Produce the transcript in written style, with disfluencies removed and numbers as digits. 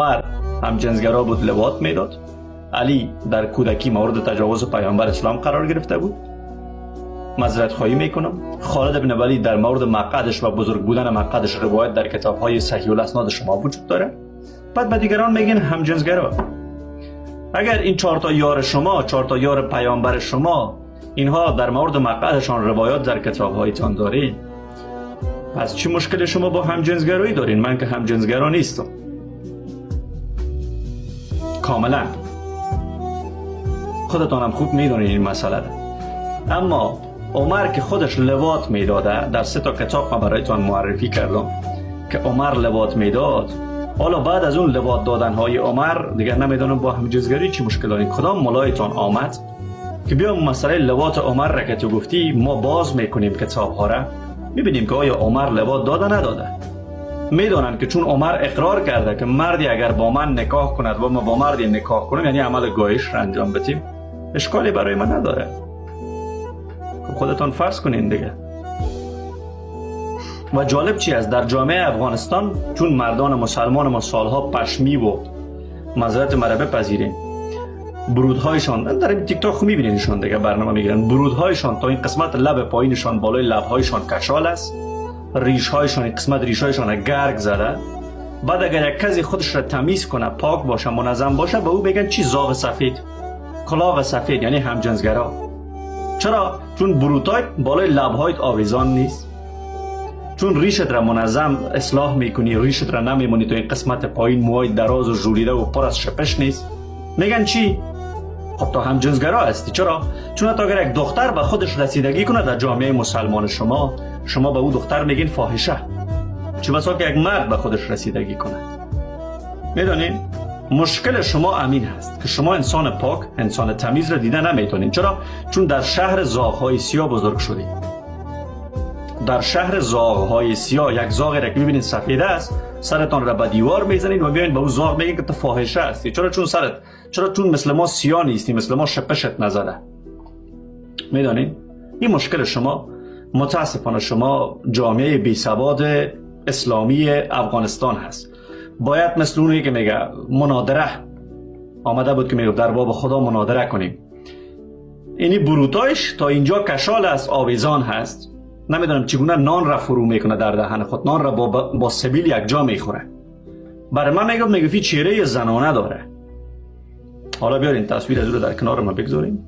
عمر هم جنسگرا بود، لواط میداد. علی در کودکی مورد تجاوز پیامبر اسلام قرار گرفته بود. معذرت خواهی میکنم. خالد بن ولید در مورد مقعدش و بزرگ بودن مقعدش روایت در کتاب های صحیح الاسناد شما وجود داره. بعد به دیگران میگن همجنسگرا. اگر این چهار تا یار شما، چهار تا یار پیامبر شما، اینها در مورد مقعدشان روایات در کتاب هایتان دارین، پس چی مشکل شما با همجنسگرایی دارین؟ من که همجنسگرا نیستم. کاملا خودتانم خوب میدونین این مسئله را. اما عمر که خودش لواط میداده، در سه تا کتاب من برایتان معرفی کردم که عمر لواط میداد. حالا بعد از اون لواط دادن های عمر دیگه نمیدونم با همجنسگرایی چی مشکل دارین. کدام ملایتان آمد که بیا مسئله لواط عمر را که تو گفتی ما باز میکنیم کتاب ها را، میبینیم که آیا عمر لواط داده نداده. میدونن که چون عمر اقرار کرده که مردی اگر با من نکاح کند و ما با مردی نکاح کنیم، یعنی عمل گایش را انجام بدیم، اشکالی برای من نداره. خودتان فرض کنین دیگه. و جالب چی است؟ در جامعه افغانستان چون مردان مسلمان ما سالها پشمی و معذرت مرا بپذیرین، برودهایشان در این تیک تاک میبینینشون دیگه، برنامه میگیرن، برودهایشان تا این قسمت لب پایینشان، بالای لبهایشان کشال است، ریشهایشان، این قسمت ریشهایشان گرگ زده. بعد اگر یک کسی خودش را تمیز کنه، پاک باشه، منظم باشه، به او بگن چی؟ زاغ سفید، کلاغ سفید، یعنی همجنسگرا. چرا؟ چون بروتایت بالای لبهایت آویزان نیست، چون ریشت را منظم اصلاح میکنی، ریشت را نمیمونی تو این قسمت پایین، موهای دراز و ژولیده و پر از شپش نیست، میگن چی؟ خب تو همجنسگرا هستی. چرا؟ چون حتی اگر یک دختر به خودش رسیدگی کنه در جامعه مسلمان شما، شما به او دختر میگین فاحشه، چه بسا که یک مرد به خودش رسیدگی کنه. میدونین مشکل شما امین هست که شما انسان پاک، انسان تمیز را دیده نمیتونین. چرا؟ چون در شهر زاغهای سیاه بزرگ شدید. در شهر زاغهای سیاه، یک زاغ را که میبینید سفید است، سرتان را به دیوار میزنید و بیاین به او زاغ میگین که تو فاحشه هستی. چرا؟ چون سرت، چرا؟ چون مثل ما سیاه نیستی، مثل ما شپشت نزده. میدانید این مشکل شما، متاسفانه شما جامعه بی سواد اسلامی افغانستان هست. باید مثل اونی که میگه مناظره آمده بود که میگه در باب خدا مناظره کنیم، اینی بروتایش تا اینجا کشال است، آویزان هست، نمیدونم چگونه نان را فرو میکنه در دهن خود، نان را با سبیل یک جا میخوره. برای من میگه چهره زنانه داره. حالا بیارین تصویر از او رو در کنار ما بگذاریم.